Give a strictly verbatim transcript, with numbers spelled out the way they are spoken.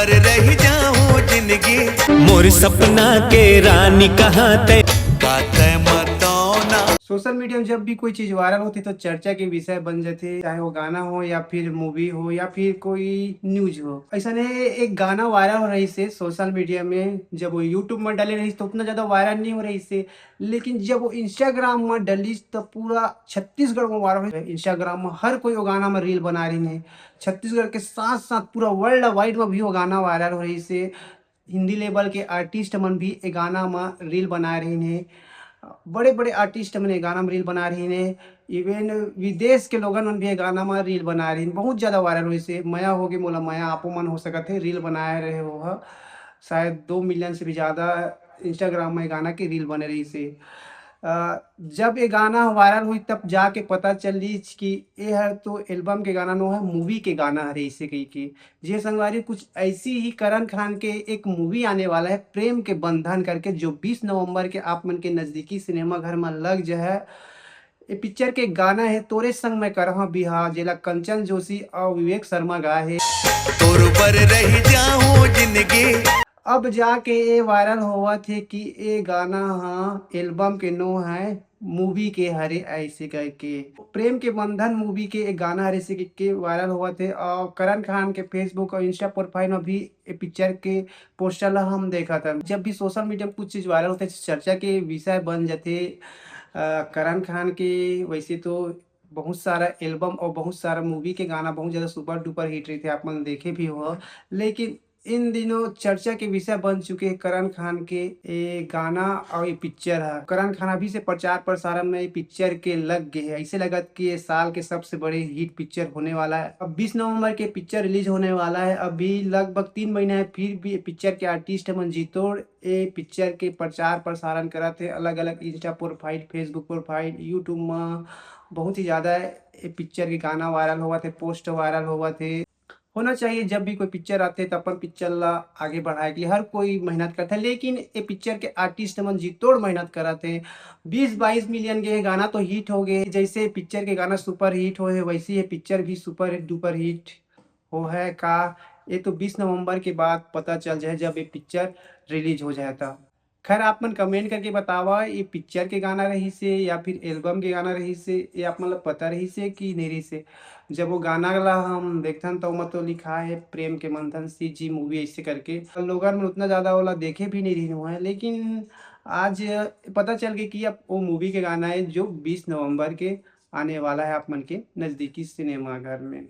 रही जाऊं जिंदगी। मोर सपना के रानी कहाँ तै? का तै मतौना। सोशल मीडिया में जब भी कोई चीज वायरल होती तो चर्चा के विषय बन जाते, चाहे वो गाना हो या फिर मूवी हो या फिर कोई न्यूज हो। ऐसा नहीं, एक गाना वायरल हो रही से सोशल मीडिया में, जब वो यूट्यूब में डाले रही तो उतना ज्यादा वायरल नहीं हो रही से, लेकिन जब वो इंस्टाग्राम में डली तो पूरा छत्तीसगढ़ में वायरल हो। इंस्टाग्राम में हर कोई वो गाना में रील बना रही है, छत्तीसगढ़ के साथ साथ पूरा वर्ल्ड वाइड में भी वो गाना वायरल हो रही से। हिंदी लेवल के आर्टिस्ट मन भी ए गाना म रील बना रही ने, बड़े बड़े आर्टिस्ट मन ए गाना म रील बना रही ने, इवन विदेश के लोगन मन भी ए गाना म रील बना रही, बहुत ज्यादा वायरल होइस हे। मया होगे मोला मया आपो मन हो सकत हे रील बनाए रहे हो ह, शायद दो मिलियन से भी ज्यादा इंस्टाग्राम में गाना के रील बने रही से। अ, जब ये गाना वायरल हुई तब जाके पता चलिस कि ये हर तो एल्बम के गाना नो है, मूवी के गाना हरे इसे कही के। जे संगवारी कुछ ऐसी ही करण खान के एक मूवी आने वाला है प्रेम के बंधन करके, जो बीस नवंबर के आप मन के नजदीकी सिनेमा घर में लग जाए। ये पिक्चर के गाना है तोरे संग मैं करहा बिहा, जेला कंचन जोशी और विवेक शर्मा गाए है। तोर बर रही जाऊं जिंदगी। अब जाके ये वायरल होवत हे कि ये गाना हा एल्बम के नो है, मूवी के हरे ऐसे करके। प्रेम के बंधन मूवी के एक गाना हरे से के वायरल होवत हे और करण खान के फेसबुक और इंस्टा प्रोफाइल में भी ये पिक्चर के पोस्टर ला हम देखत हन। जब भी सोशल मीडिया में कुछ चीज वायरल होते चर्चा के विषय बन जाते। अ, करण खान के वैसे तो बहुत सारा एल्बम और बहुत सारा मूवी के गाना बहुत ज्यादा सुपर डुपर हिट रही थे, आप मन देखे भी हो, लेकिन इन दिनों चर्चा के विषय बन चुके हैं करण खान के ये गाना और ये पिक्चर है। करण खान अभी से प्रचार प्रसारण में ये पिक्चर के लग गए हैं, ऐसे लगत कि ये साल के सबसे बड़े हिट पिक्चर होने वाला है। अब बीस नवंबर के पिक्चर रिलीज होने वाला है, अभी लगभग तीन महीना है, फिर भी ये पिक्चर के आर्टिस्ट मन जीतोड़ ये पिक्चर के प्रचार प्रसारण करत है, अलग अलग Insta profile, Facebook profile, YouTube में बहुत ही ज्यादा ये पिक्चर के गाना वायरल होवत है, पोस्ट वायरल होवत है। होना चाहिए, जब भी कोई पिक्चर आते तो अपन पिक्चर ला आगे बढ़ाए के लिए हर कोई मेहनत करता है, लेकिन ये पिक्चर के आर्टिस्ट मन जीतोड़ मेहनत करत है। बीस बाईस मिलियन के ये गाना तो हिट हो गए, जैसे पिक्चर के गाना सुपर हिट हो है वैसे ये पिक्चर भी सुपर डुपर हिट हो है का। ये तो बीस नवंबर के बाद पता चल जाए जब ये पिक्चर रिलीज हो जाए तो। खैर, आप मन कमेंट करके बतावा, ये पिक्चर के गाना रही से या फिर एल्बम के गाना रही से, ये आप मन ला पता रही से कि नहीं रही से। जब वो गाना ला हम देखथन तो ओमा तो लिखा है प्रेम के मंथन सी जी मूवी ऐसे करके। लोगन मन उतना ज्यादा ओला देखे भी नहीं रही हुआ है, लेकिन आज पता चल गया कि अब वो मूवी के गाना है जो बीस नवंबर के आने वाला है आप मन के नजदीकी सिनेमा घर में।